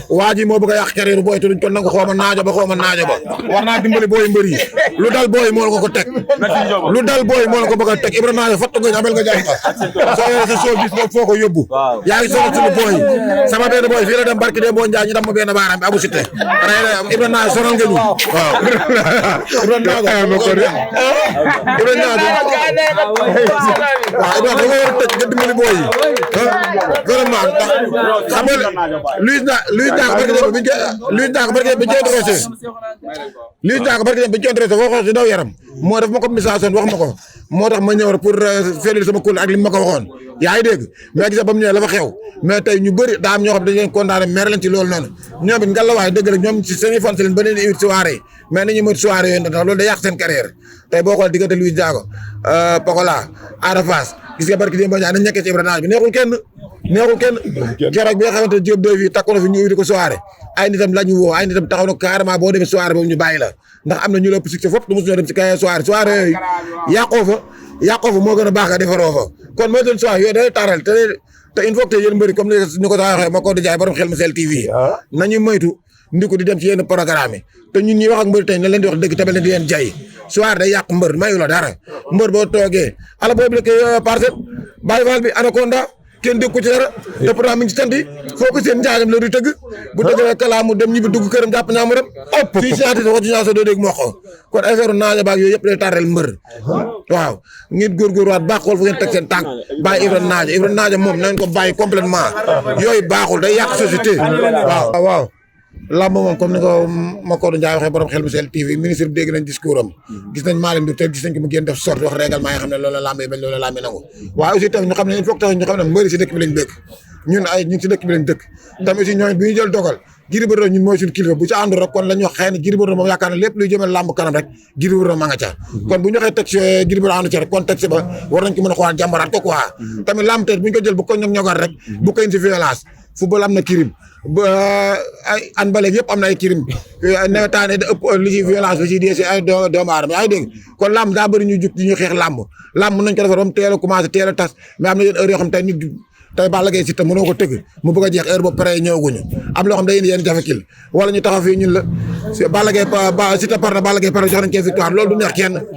waa ji moo bëgg a yàq carrière booy te duñ ko nangu xooma naajo ba war naa dimbali booy mbër yi lu dal booy moo la ko teg lu dal booy moo la ko bëgg a teg Ibra naajo fattu nga amel nga jàmm soo yore sa show bis boobu foo ko yóbbu yaa ngi sonal suñu booy sama benn booy fii la dem barki dee boo njaay ñu dam ma benn baaraam bi abu site Ibra naajo sonal nga ñu waaw Ibra naajo waaw Ibra da nga war a tëj nga dimbali booy yi vraiment xam nga Luis Ndiago barki biñ koy intéressé foo xool si ndaw yaram moo def ma ko message wax ma ko moo tax ma ñëw rek pour féliciter sama kul ak li ma ko waxoon yaa ngi dégg mais gis ba mu ñëwee la fa xew mais tey ñu bëri daa am ñoo xam dañu leen condamné mer leen ci loolu noonu ñoom it ngallaawaay dëgg rek ñoom ci seen i fan si leen ba leen di invité soirée mais nañu mën soirée yooyu ndax loolu day yàq seen carrière tey boo xool diggante Luis Ndiago Pokola Ada Fass gis nga barki démb dañ nekkee ci Ibra naajo bi neexul kenn keroog bi nga xamante ne Diop 2 fii takku na fi ñu invité ko soirée ay nitam la ñu woo ay nitam taxaw na carrément boo demee soirée boobu ñu bàyyi la ndax am na ñu la ëpp succès foofu du mosu ñoo dem ci kay soirée yooyu yàqoo fa moo gën a baax nga defaroo fa kon mooy doon soirée yooyu day taaral te il faut que yéen mbëri comme ni ko saa waxee ma ko di jaay borom xel ma sel TV nañu moytu ndiku di dem ci yenn programme yi te ñun ñuy wax ak mbëri tey na leen di wax dëgg tamit leen di leen jay soirée day yàq mbër mayu la dara mbër boo toogee ala boobu la koy parcelle Baye Fall bi Anaconda kenn dégg ko ci dara te pourtant mi ngi ci tanti foo ko seen njaagam la du tëgg bu tëggee kalaamu dem ñibbi dugg këram jàpp ñaamuram fii siati sa ko ci ñaaso doo dégg moo ko kon affaire naaja baag yooyu yëpp day tarrel mbër waaw ngeen góorgóorluwaat baax xool fu ngeen teg seen tànk bàyyi Ibra naaja moom nañ ko bàyyi complètement yooyu baaxul day yàq société waaw lamb moom comme ni ko Makodou Ndiaye waxee borom xel bu sel TV ministre bi dégg nañ discours am gis nañ Malick Ndour te gis nañ ko mu génn def sorte wax règlement yi xam ne loolu la lamb yi bañ loolu la lamb yi nangu waaye aussi tamit ñu xam ne il faut que ñu xam ne mbëri si dëkk bi lañ dëkk ñun si dëkk bi lañ dëkk tamit aussi ñooñu bi ñu jël dogal Gris Bordeaux ñun mooy suñu kilifa bu ci àndu rek kon la ñu wax xëy na Gris Bordeaux moom yaakaar na lépp luy jëmee lamb kanam rek Gris Bordeaux ma nga ca kon bu ñu waxee teg si Gris Bordeaux àndu ci rek kon teg si ba war nañ ko mën a xoolaat jàmbaraat ko quoi tamit lamb tey bu ñu ko jël bu ko ñog-ñogal rek bu ko indi si violence football am na kirim ay an baleeg yëpp am na ay kirim nawetaan da ëpp li ci violence li ci dee si ay doomu aadama yaa ngi dégg kon lamb daa bëri ñu jug di ñu xeex lamb nañ ko defar ba mu teel a commencé teel a tas mais am na yenn heure yoo xam tey nit tey Balla Gaye Siteu mënoo ko tëgg mu bëgg a jeex heure boobu pare ñëwaguñu am loo xam day indi yenn jafe-kil wala ñu taxaw fii ñun la Balla Gaye Siteu par na Balla Gaye pare jox nañ ko victoire loolu du neex kenn